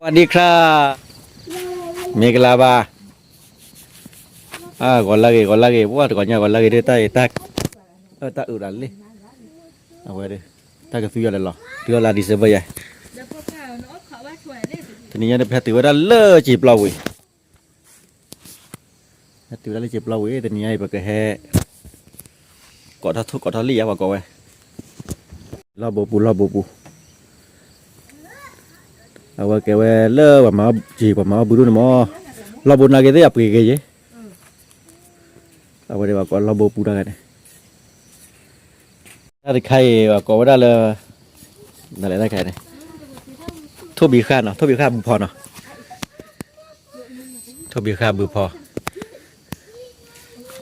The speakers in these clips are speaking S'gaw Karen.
ဝၤဒံခရၣ်, မ့ၢ်ကလၤဘၣ်, ဂီၤလၢဂ့ၤ ဂီၤလၢဂ့ၤ ပှၢ်တဂီၤညါ ဂီၤလၢဂ့ၤဒ်တၢ်အံၤ, တၢ်အုးဒၣ်လံ, အဝဲ, တၢ်ကသူယီၤလဲၤလီၤ တုၤလီၤလါ December ယဲ, တနံၤညါန့ၣ် ပဟဲတုၤဝဲဒၣ်လၢစံာ်ပျီဝံၤ ဟဲတုၤဝဲဒၣ်လၢစံာ်ပျီဝံၤ တနံၤညါအံၤ ပကဟဲ ကိးထီၣ်ထိၣ်ကိးထီၣ်လံၣ်ယါ ပှၤကိးဝဲ, လီၢ်ဘိပူၤ လီၢ်ဘိပူၤ, အဝဲကဲဝဲလၢပှၤမၤအီၣ်စံာ် ပှၤမၤအီၣ်ဘုဒိၣ်န့ၣ်မး, လီၢ်ဘိနာ်က့ၤသ့ၣ်အပှ့ၤက့ၤယဲ, အဝဲဒၣ်ပှၤကိးလီၢ်ဘိပူၤတၢ်ဂၤန့ၣ် တၢ်တခါအံၤ ပှၤကိးဝဲဒၣ်လၢ နလဲၣ်တၢ်ခါန့ၣ်, ထိၣ်ဘံဃၢ်နီၤ ထိၣ်ဘံဃၢ်ဘုဖီနီၤ, ထိၣ်ဘံဃၢ်ဘုဖီ,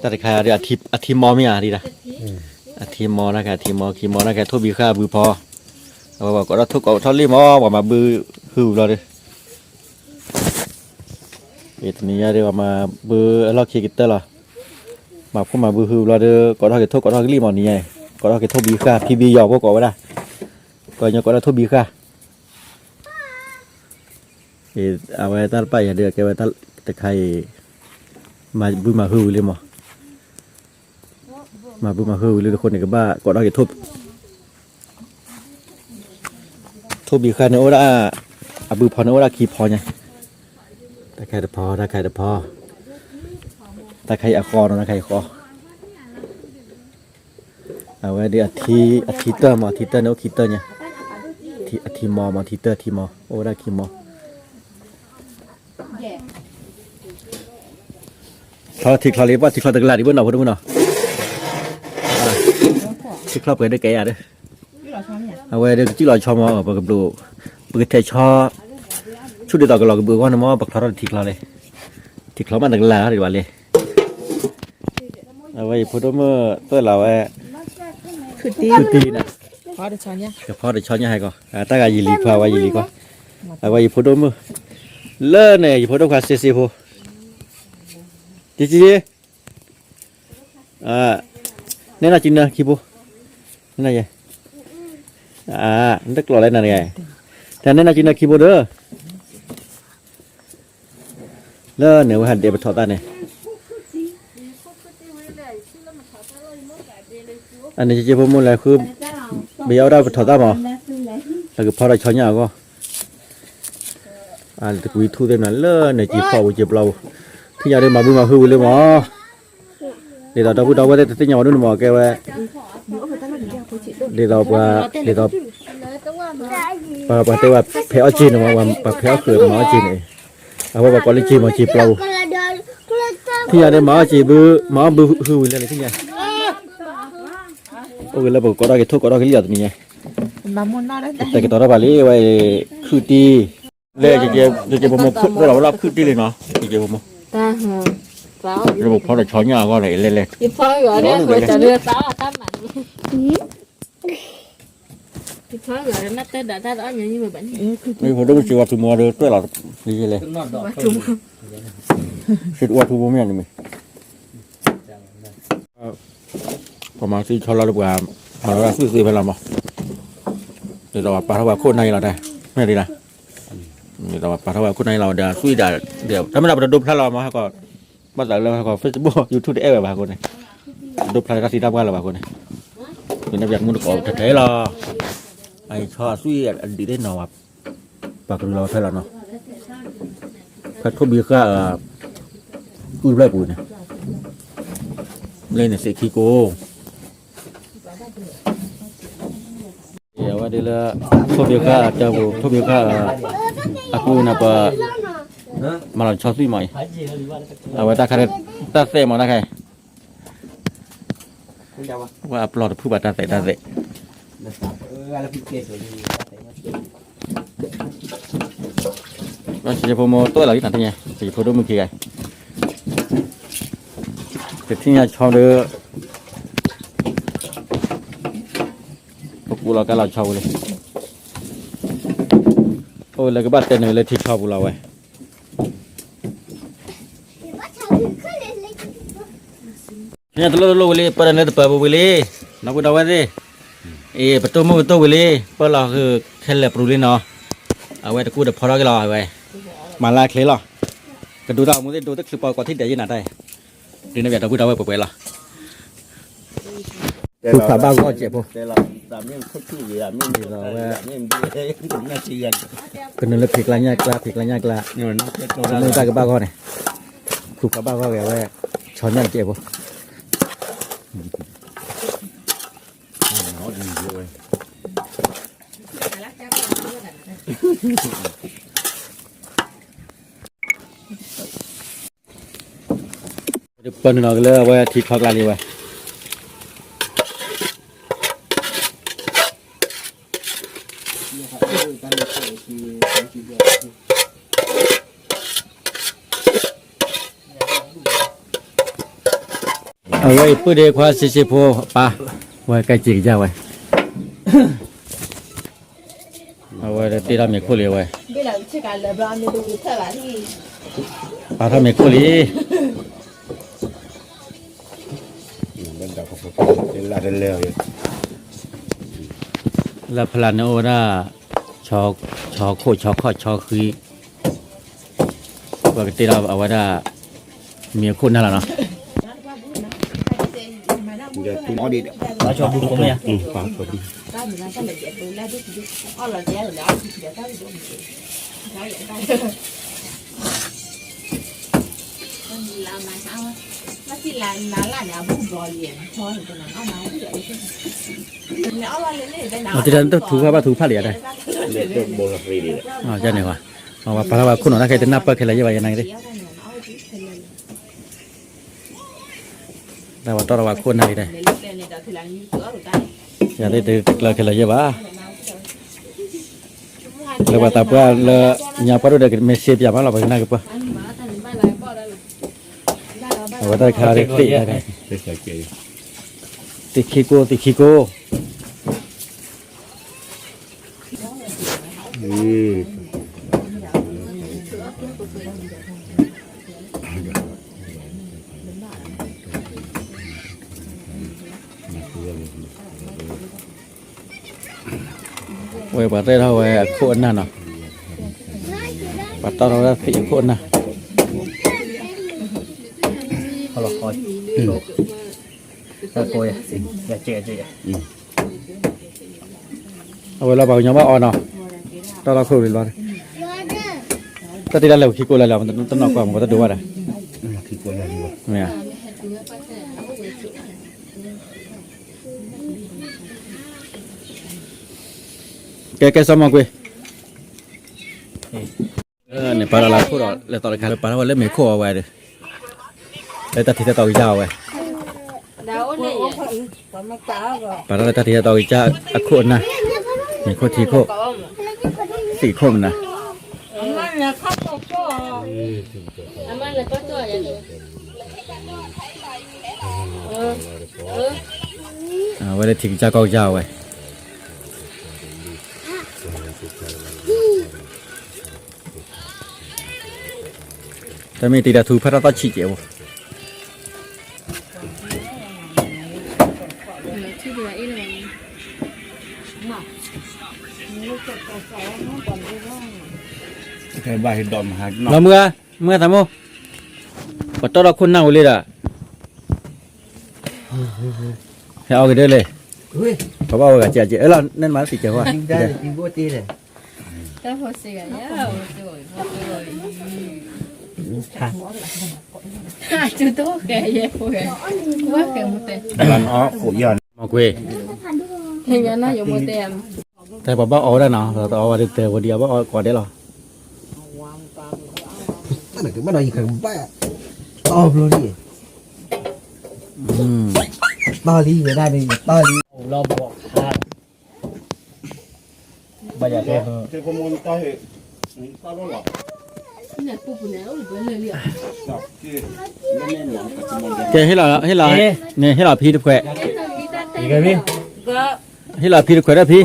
တၢ်တခါဒီး အထံမီမ့ၢ်ဧါဒ်ဒၣ်, အထံမီတၢ်ခါ အထံမီ ခံမီတၢ်ခါ ထိၣ်ဘံဃၢ်ဘုဖီ, အဝဲပှၤကိးထီၣ်ထိၣ်ကိးထီၣ်လံၣ်မး ပှၤမၤဘုဟုဘျီဒီး တနံၤညါဒီး ပှၤမၤဘုအလီၢ်ခံကတၢၢ်လီၤ, မၤဖှိၣ်မၤဘုဟုဘျီဒီး ကိးထီၣ်က့ၤထိၣ်ကိးထီၣ်က့ၤလံၣ်မး နံၤညါအံၤ, ကိးထီၣ်က့ၤထိၣ်ဘံဃၢ် ဖံဘံယီၤ ဖိကိးဝဲဒၣ်, ကိးညီကိးထီၣ်ထိၣ်ဘံဃၢ် အဝဲတၢ်တပာ်ယၤဒီး ကဲဝဲတၢ်တခါအံၤ မၤဘုမၤဟုဝံၤလံမး, မၤဘုမၤဟုဝံၤလံတဃိန့ၣ် ကဘၣ်ကိးထီၣ်က့ၤထိၣ်, ထိၣ်ဘံဃၢ်န့ၣ်အိၣ်ဒၣ်, အဘုဖီန့ၣ်အိၣ်ဒၣ်ခံဖီညါ, တၢ်ခါတဖီ တၢ်ခါတဖီ, တၢ်ခါအံၤအဃီနီၤ တၢ်ခါအံၤဃီ အဝဲဒၣ် အထံတၢၢ်မး အထံတၢၢ်န့ၣ်အိၣ်ခံတၢၢ်ညါ, အထံမီမး ထံတၢၢ်ထံမီ အိၣ်ဝဲဒၣ်ခံမီ, ချီထံချီလံ ပှၤထံချီတကလးဒံးဘၣ်နီၤ ဖိဒိၣ်မုၣ်နီၤ, ထံချီပှဲၤဒၣ်ကဲယၤဒီး, အဝဲဒၣ်ကစံၣ်လီၤဆီမး ပကဘျိ, ပကထဲးဆီ, ဆူၣ်ဒ်သိးကလီၤကဘုးအဂီၢ်န့ၣ်မး ပချီထီၣ်ထံချီလံ, ထံချီမးတကလးဒံးဘၣ်လံ အဝဲယဖိဒိၣ်မုၣ်သွဲၣ်လီၤဝဲ, ခုတံၢ်လံနီၤ, ကဖီတဆီညါဟဲကီး တၢ်ဂၤယံာ်လံခွါ အဝဲယံာ်လံခွါ, အဝဲယဖိဒိၣ်မုၣ်, လၢန့ၣ် ယဖိဒိၣ်ခွါစ့စ့ဖိ, ကက နဲၣ်နီၢ်ကံနၢခံဖိ, နဲၣ်နီၢ်ယဲ, နတကျိးလဲၣ်နၤတဂၤ, တၢ်နဲၣ်နီၢ်ကံနၢခံဖိဒီး, လၢန့ၣ်ဝဲဟးဒဲးပထီၣ်သၣ်န့ၣ်, အန့ၣ်က့ဖိမိၢ်လဲၤဃု, ဘယီဝဲဒၣ်ပထီၣ်သၣ်မး, လၢကဖီထီၣ်ဆီညါအဂီၢ် တကွံထူၣ်သ့ၣ်မနုၤ လၢန့ၣ်က့ၤဖီၣ်ဝံၤက့ၤပျီပူၤ, ထံၣ်ညါဒ်မၤဘုမၤဟုဝံၤလံမး, ဒ်သိးဒီပုၢ်ဒီဝဲၢ်သ့ၣ်တသ့ၣ်ညါဘၣ်ဒ်န့ၣ်မး ကဲဝဲ, ဒ်သိးပှၤ, ဒ်သိး, ပှၤတဲဝဲဖဲးအီၣ်စ့န့ၣ်မး ပှၤဖဲးအီၣ်ဃုာ်မၤအီၣ်စ့န့ၣ်, အဝဲပှၤကိးလၢက့ၤမၤက့ၤပျီပူၤ, ထံၣ်ညါဒ်မၤအီၣ်စ့ဘု, မၤအီၣ်ဘုဟုဝံၤလဲၣ်န့ၣ်ထံၣ်ညါ အိၣ်က့ၤလၢပကကိးထီၣ်က့ၤထိၣ်ကိးထီၣ်က့ၤလံၣ်အီၤတနံၤညါ, တဲကတီၤထီၣ်ပှၤလံဝဲ, ခုတံၢ်, လၢကကဲဖိမိၢ်ခိၣ်လီၤဝဲလီၤခုတံၢ်လံနီၤ, ကကဲဖိမိၢ်, လၢပဖီထီၣ်ဆီညါအဂီၢ်န့ၣ် လဲၤလဲၤ, မ့ၢ်ဖိဒိၣ်မုၣ်စ့ဝါထူမိၢ်ဒီးတွဲၣ်လီၤ, လဲၤလဲၤ, စ့ဝါထူမိၢ်မ့ၢ်န့ၣ်မ့ၢ် ပှၤမၤသံဆီလီၤလၢပှၤ, မၤလီၤဒၣ်သွံၣ်သ့ဖဲလီၤမး, ဒ်သိးပှၤပာ်ထီၣ်ပှၤခိၣ်နၢ်အံၤလီၤတဲ, မ့ၢ်ဒ်လဲၣ်, ဒ်သိးပှၤပာ်ထီၣ်ပှၤခိၣ်နၢ်အံၤလီၤဒီးသွံၣ်ဒၣ်, တၢ်မ့ၢ်ဒၣ်ပတဒိဖျါလီၤမးဟဲကီး, ဘၣ်သးလၢဟဲကီး Facebook YouTube တအဲၣ်ဝဲဘၣ်အဃိန့ၣ်, ဒိဖျါလၢတၢ်သံတၢ်ပှၢ်လၢၤဘၣ်အဃိန့ၣ်, မ့ၢ်န့ၣ်ပှၤမူတကိးထဲထဲလီၤ, အအံၤဆီအသွံၣ်အဒံးသ့ၣ်နီၤ, ပှၤကရူၢ်လီၤဖဲလီၤနီၤ, ဖဲထိၣ်ဘံဃာ်, အုၣ်ဖျၢၣ်ပူၤန့ၣ်, လၢန့ၣ်သ့ၣ်ခံကိး အဝဲဒ်လၢ ထိၣ်ဘံဃာ်တၢ်ပူၤ ထိၣ်ဘံဃာ်, အကူန့ၣ်ပ, မၤလီၤဆီသွံၣ်မးအံၤ, အဝဲတၢ်ခါ, တၢ်သဲးမးတၢ်ခါအံၤ, ဝဲအပျီၢ်တဖုဘၣ်တၢ်သဲးတၢ်သဲး ဘၣ်စံးဖိမိၢ်တွဲၣ်လီၤလံနၤထံၣ်ညါ စံးဖိဒိၣ်မုၣ်ခံဂၤ, ကထံၣ်ညါဆီဒီး, ပကူလီၤကါလီၤဆီဝံၤလံ, အိၣ်လၢကဘၣ်တဲနုာ်လၢထံဆီပူၤလီၤဝဲ ထံၣ်ညါတလိၣ်တလိၣ်ဝံၤလံ ပၢၢ်လၢတပၢၢ်ပူၤဝံၤလံ, နီၢ်ပုၢ်ဒီဝဲၢ်သ့ၣ်, အ့ ပတိၢ်မုၣ်ပတိၢ်ဝံၤလံ ပၢၢ်လီၤဃုာ်ခဲလၢာ်ပရူၤလံနီၤ, အဝဲတကူၣ်တဖီထီၣ်က့ၤလီၤ အဝဲ မၤလၢချ့လီၤ. ကဒိတၢ်အိၣ်မူသ့ၣ်ဒိတချုးပီကိးထံၣ်ဒဲးယဲနၤတၢ်အံၤ, ဒ်န့ၣ်ပျးဒီပုၢ်ဒီဝဲၢ်ပှဲၤပှဲၤလီၤ. ဖုဖးဘၣ်ဂီၢ်စဲးဖိ, ဝဲ ကနုာ်လၢဖံးကျါညၣ်ကျါ ဖံးကျါညၣ်ကျါ, မ့ၢ်တၢ်ကဘၣ်ဂီၢ်န့ၣ်, ဖုဖးဘၣ်ဂီၢ်က့ၤ အဝဲ ဆီညၣ်စဲးဖိ ပၢနုာ်လီၤက့ၤလၢအဝဲထံချီကျါလံဝဲ, အဝဲအံၤပုၢ်ဒ့ခွါစ့စ့ဖိပၢ်, ဝဲကဲစံးကစၢ်ဝဲ အဝဲတ့ထီၣ်မ့ၤခိၣ်လံဝဲ, ပာ်ထီၣ်မ့ၤခိၣ်လံ, လၢဖလးန့ၣ်အိၣ်ဝဲဒၣ် ဆီခိၣ် ဆီခီၣ် ဆီဃံ, ပကတ့ထီၣ်အဝဲဒၣ် မ့ၤခိၣ်နၢ်လီၤနီၤ. အတထူဖးဘၣ်ထူဖးလံယါဒၣ်, န့ၣ်ဝဲ, ပှၤပာ်ထီၣ်ဝဲခိၣ်နီၤတၢ်ခဲအံၤတနၢ်ပၢၢ်ခဲလၢာ်ယဲၢ်ဘၣ်ယဲၢ်နၤက့ၤ, တၢ်ပှၤတီၢ်ထီၣ်ဝဲခိၣ်နၢ်က့ၤဒၣ်, ယၤသ့ၣ်တကျၢၤခဲလၢာ်ယဲၢ်ဘၣ်, လၢပှၤသးပှၢ်လၢ ညါပှၢ်ဒိၣ်ဒီးမ့ၢ်စ့ပၠးမးလီၤ ပှၤကနၢ်ကပၢၢ်, အဝဲတၢ်တခါသ့ၣ်, သ့ၣ်ခံကိၢ် သ့ၣ်ခံကိၢ် ဝဲပှၤတဲထီၣ်ဝဲအခိၣ်အနၢ်နီၤ, ပှၤတီၢ်ထီၣ်ဝဲဒၣ်သံးအခိၣ်အနၢ်, အဝဲလီၤပှၤကညီဘၣ်အီၤနီၤ, တီၢ်ထီၣ်ခိၣ်လံလီၤ, တၢ်တ့တၢ်လဲၤပခံကိၢ်လၢလၢ တနီၢ်ကီၢ်မ့ၢ်ပှၤတဒိးဘၣ်ဒီး, မ့ၢ်ဧါ, ကဲကဲစီၤမီၢ်ကွ့, န့ၣ်ပာ်လီၤလၢခိၣ်ဒီး လဲၤသီတခါလၢပာ်ထီၣ်ဝဲလၢမ့ၤခိၣ်အီၤဝဲဒီး, လၢတၢ်ထံၣ်တၢ်တီကစၢ်အီၤဝဲ, ပာ်ထီၣ်လၢတၢ်ထံၣ်တၢ်တီကစၢ်အခိၣ်အနၢ်, မ့ၤခိၣ်ထံခိၣ်, သံးခိၣ်မနၤ အဝဲလၢထံကစၢ်ကီၢ်ကစၢ်အဝဲ, တမ့ၢ်တံၤတၢ်ထူဖးတၢ်သီၣ်ဆံးကဲးဖိ, လီၤမုၢ်ဧါ, မုၢ်သးမိၢ်, ပှၤတီၢ်ထီၣ်ခိၣ်နၢ်ဝံၤလံဒီး, ဟဲအီၣ်က့ၤဒၣ်လဲၣ်, ပဘၣ်ဝဲဂၤကဲးကဲးလီၤ နဲနမၤသံးကဲးဝဲ, မီၢ်ကွ့, တဲပှၤဘၣ်အီၣ်ဝဲဒၣ်နီၤ တအီၣ်ဝဲဒၣ်တဲဝဲဒံးအဘၣ်အီၣ်ကိးဒဲးလီၤ, ဘၣ်ဒီးယကဘၣ်, တီၢ်ဘျီလံ, တီၢ်လံဝဲဒၣ်ဒီးယတီၢ်လံ, ဘၣ်ယၤတဲ, ကဲ, ဟ့ၣ်လီၤ, ဟ့ၣ်လီၤ, န့ၣ်ဟ့ၣ်လီၤဖံတခွဲး, ဟ့ၣ်လီၤဖံတခွဲးဒီးဖံ,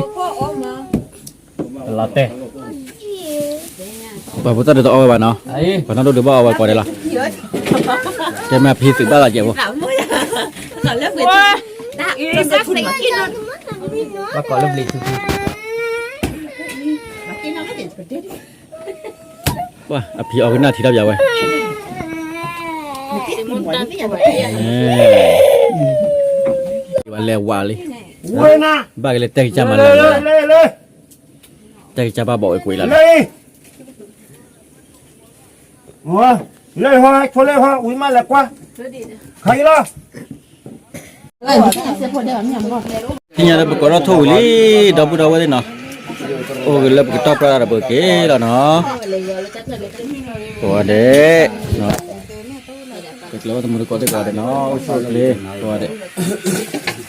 ပှၤဖိသၣ်ဒုးတအီၣ်ဝဲဘၣ်နီၤ, ပှၤနီၢ်ဒိၣ်ဒုးဘၣ်အီၣ်ဝဲကိးဒဲးလီၤ, ကဲမ့ၢ်ဖံသုးဘၣ်လီၤကဲးဖိ, ဘၣ်ကိးလၢဘျံးထူဖံ, ဘၣ်ကိးလၢဘျံးထူဖံ, အဖံးအီၣ်ကနၣ်ထံထီၣ်ပၠးဝဲ, ဝဲလဲၤဝးလံ, ဘၣ်ကလဲၤတဲကစၢ်မၤလၢ်, တဲကစၢ်ဘၣ်ဘီၣ်ဝဲကွံာ်လီၤ, လၢဟီ ဆိလၢဟီ ဝံၤမးလဲၤကွၢ်, ခါအံၤလီၤ. သ့ၣ်ညါလၢပကိးထီၣ်ထိၣ်ဝံၤလံ, ဒီပုၢ်ဒီဝဲၢ်သ့ၣ်နီၤ, အိၣ်ဂ့ၤလၢပကတီၢ်ပြၢ်တၢ်ဒီးပက့ၤလီၤနီၤ, ကိးဂၤဒဲး, ပကျဲၤဝဲသမူတကိးသ့ၣ်ကိးဂၤဒဲးနီၤ, အိၣ်ဆူၣ်အိၣ်ချ့, ကိးဂၤဒဲး